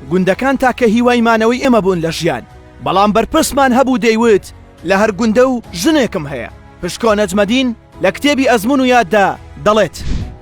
گوندەکان تاکە هیوای مانەوەی ئێمە بوون لە ژیان، بەڵام بەرپرسمان هەبوو دەیوت لە هەر گوندە و ژنێکم هەیە. پشکۆ نەجمەدین لە کتێبی ئەزموون و یاددا دەڵێت،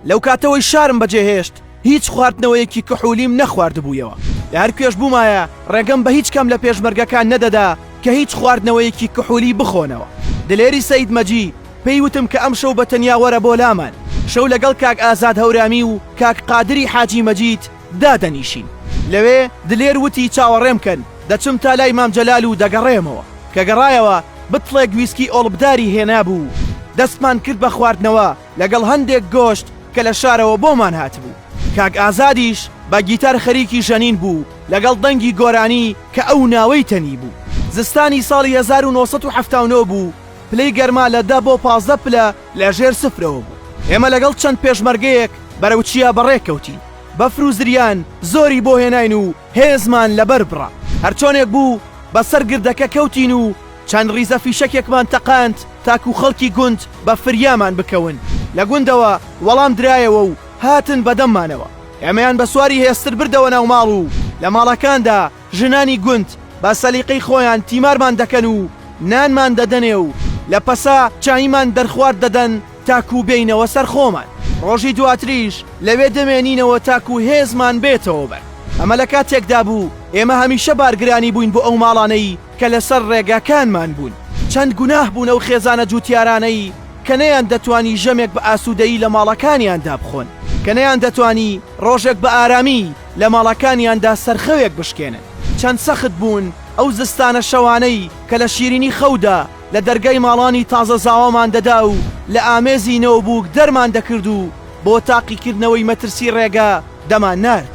لەو کاتەوەی شارم بەجێهێشت هیچ خواردنەوەیەکی کحولیم نەخواردبوویەوە، لە هەر کوێش بوومایە ڕێگەم بە هیچ کام لە پێشمەرگەکان نەدەدا کە هیچ خواردنەوەیەکی کحولی بخۆنەوە. دلێری سەید مەجی پێی وتم کە ئەمشەو بە تەنیا وەرە بۆ لامان، شەو لەگەڵ کاک ئازاد هەورامی و کاک قادری حاجی مەجید دادەنیشین. لەوێ دلێر وتی چاوەڕێم کەن، دەچم تا لای مام جەلال و دەگەڕێمەوە. کە گەڕایەوە بتڵێک ویسکی ئۆڵبداری هێنابوو و دەستمان کرد بە خواردنەوە لەگەڵ هەندێک گۆشت کە لە شارەوە بۆمان هاتبوو. کاک ئازادیش بە گیتار خەریکی ژەنین بوو لەگەڵ دەنگی گۆرانی کە ئەو ناوەی تەنیبوو. زستانی ساڵی 1979 بوو، پلەی گەرما لە دە بۆ 15 پلە لە ژێر سفرەوە بوو. ئێمە لەگەڵ چەند پێشمەرگەیەک بەرەو چیا بەڕێ کەوتین. بەفر و زریان زۆری بۆ هێناین و هێزمان لەبەر بڕا. هەرچۆنێک بوو بەسەر گردەکە کەوتین و چەند ڕیزە فیشەکێکمان تەقاند تاکو خەڵکی گوند بە فریامان بکەون. لە گوندەوە وەڵام درایەوە و هاتن بەدەممانەوە. ئێمەیان بە سواری هێستر بردەوە ناو ماڵ و لە ماڵەکاندا ژنانی گوند بە سەلیقەی خۆیان تیمارمان دەکەن و نانمان دەدەنێ و لە پەسا چاییمان دەرخوارد دەدەن تاکو بێینەوە سەر خۆمان. ڕۆژی دواتریش لەوێ دەمێنینەوە تاکو هێزمان بێتەوە بەر. ئەمە لە کاتێکدا بوو ئێمە هەمیشە بارگرانی بووین بۆ ئەو ماڵانەی کە لەسەر ڕێگاکانمان بوون. چەند گوناه بوون ئەو خێزانە جووتیارانەی کە نەیاندەتوانی ژەمێک بە ئاسوودەیی لە ماڵەکانیاندا بخۆن، کە نەیاندەتوانی ڕۆژێک بە ئارامی لە ماڵەکانیاندا سەرخەوێک بشکێنن. چەند سەخت بوون ئەو زستانە شەوانەی کە لە شیرینی خەودا لە دەرگای ماڵانی تازە زاوامان دەدا و لە ئامێزی نەوەبووک دەرمان دەکرد و بۆ تاقیکردنەوەی مەترسی ڕێگە دەماننارد.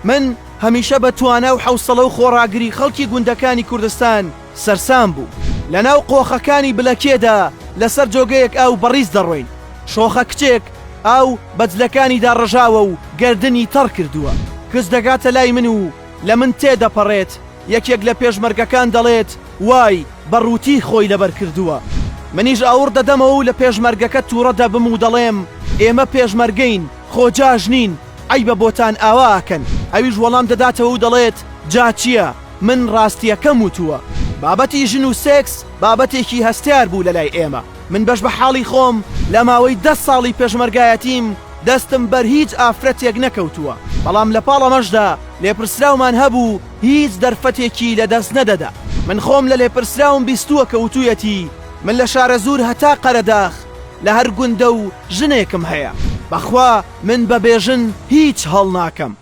من هەمیشە بە توانا و حەوسەڵە و خۆڕاگری خەڵکی گوندەکانی کوردستان سەرسام بووم. لەناو قۆخەکانی بلەکێدا لەسەر جۆگەیەک ئاو بەڕیز دەڕۆین. شۆخە کچێک ئاو بە جلەکانیدا ڕژاوە و گەردنی تەڕ کردووە. کچ دەگاتە لای من و لە من تێدەپەڕێت، یەکێک لە پێشمەرگەکان دەڵێت، وای، بە ڕووتی خۆی لەبەر کردووە. منیش ئاوڕ دەدەمەوە و لە پێشمەرگەکە تووڕە دەبم و دەڵێم، ئێمە پێشمەرگەین، خۆ جاش نین، عەیبە بۆتان ئاوا ئەکەن. ئەویش وەڵام دەداتەوە و دەڵێت، جا چییە، من ڕاستییەکەم وتووە. بابەتی ژن و سێکس بابەتێکی هەستیار بوو لەلای ئێمە. من بەش بە حاڵی خۆم لە ماوەی دە ساڵی پێشمەرگایەتیم دەستم بەر هیچ ئافرەتێک نەکەوتووە، بەڵام لە پاڵ ئەمەشدا لێپرسراومان هەبوو هیچ دەرفەتێکی لە دەست نەدەدا. من خۆم لە لێپرسراوم بیستووە کە وتوویەتی من لە شارەزوور هەتا قەرەداخ لە هەر گوندە و ژنێکم هەیە. بەخوا من بە بێ ژن هیچ هەڵناکەم.